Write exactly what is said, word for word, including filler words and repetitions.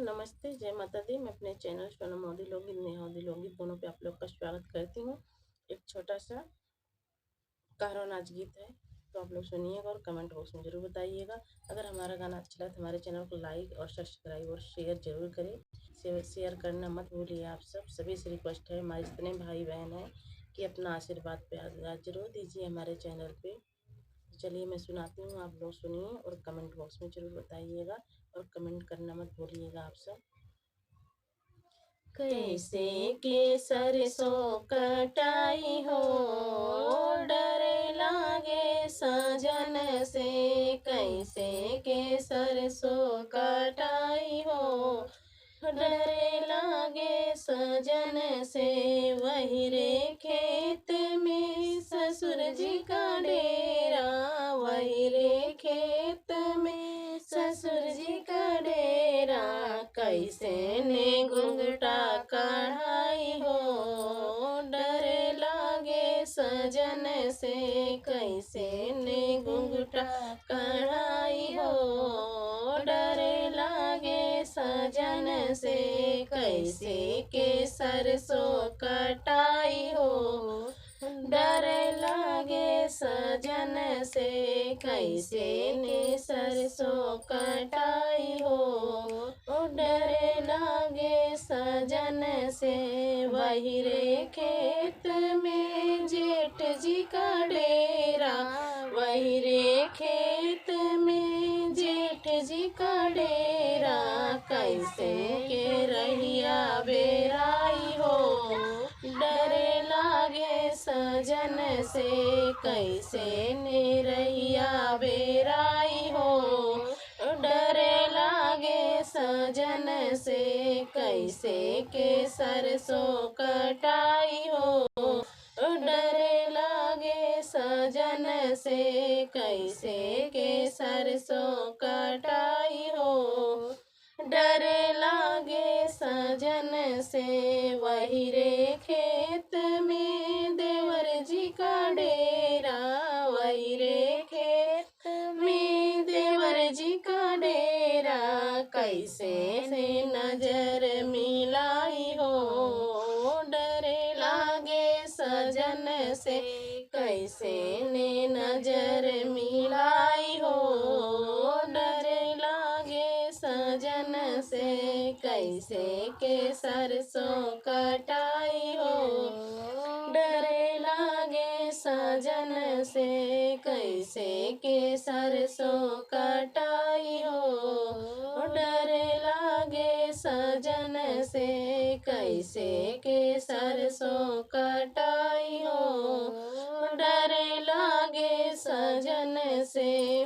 नमस्ते, जय माता दी। मैं अपने चैनल सोनम अवधी लोकगीत, नेहा अवधी लोकगीत दोनों पे आप लोग का स्वागत करती हूँ। एक छोटा सा कारो नाच गीत है, तो आप लोग सुनिएगा और कमेंट बॉक्स में जरूर बताइएगा। अगर हमारा गाना अच्छा लगे तो हमारे चैनल को लाइक और सब्सक्राइब और शेयर जरूर करें। शेयर, शेयर करना मत भूलिए आप सब। सभी से रिक्वेस्ट है, हमारे जितने भाई बहन हैं, कि अपना आशीर्वाद प्यार दुलार जरूर दीजिए हमारे चैनल पे। चलिए मैं सुनाती हूँ, आप लोग सुनिए और कमेंट बॉक्स में जरूर बताइएगा और कमेंट करना मत भूलिएगा आप सब। कैसे के सरसों कटाई हो, डर लागे सजन से। कैसे के सरसों कटाई हो, डर लागे सजन से। वही रे खेत में ससुर जी का डेरा, वही रे खेत में ससुर जी का डेरा। कैसे ने घुंघटा कढ़ाई हो, डर लागे सजन से। कैसे ने घुंघटा कढ़ाई हो, डर लागे सजन से। कैसे के सरसों कटाई हो, डर लागे सजन से। कैसे ने सरसों कटाई हो, डर लागे सजन से। वही रे खेत में जेठ जी का डेरा, वही रे खेत में जेठ जी का डेरा। कैसे के रहिया बेराई हो, डर लागे सजन से। कैसे ने रहिया बेराई हो, डर लागे सजन से। कैसे के सरसों कटाई हो, डर लागे सजन से। कैसे के सरसों कटाई हो, डर लागे सजन से। वही रे खेत में देवर जी का डेरा, वही रे खेत में देवर जी का डेरा। कैसे ने नजर मिलाई हो, डर लागे सजन से। कैसे ने नजर मिलाई हो, डर लागे सजन से। कैसे के सरसों कटाई हो, डर लागे सजन से। कैसे के सरसों कटाई हो, डर लागे सजन से। कैसे के सरसों कटाई हो, डर लागे सजन से।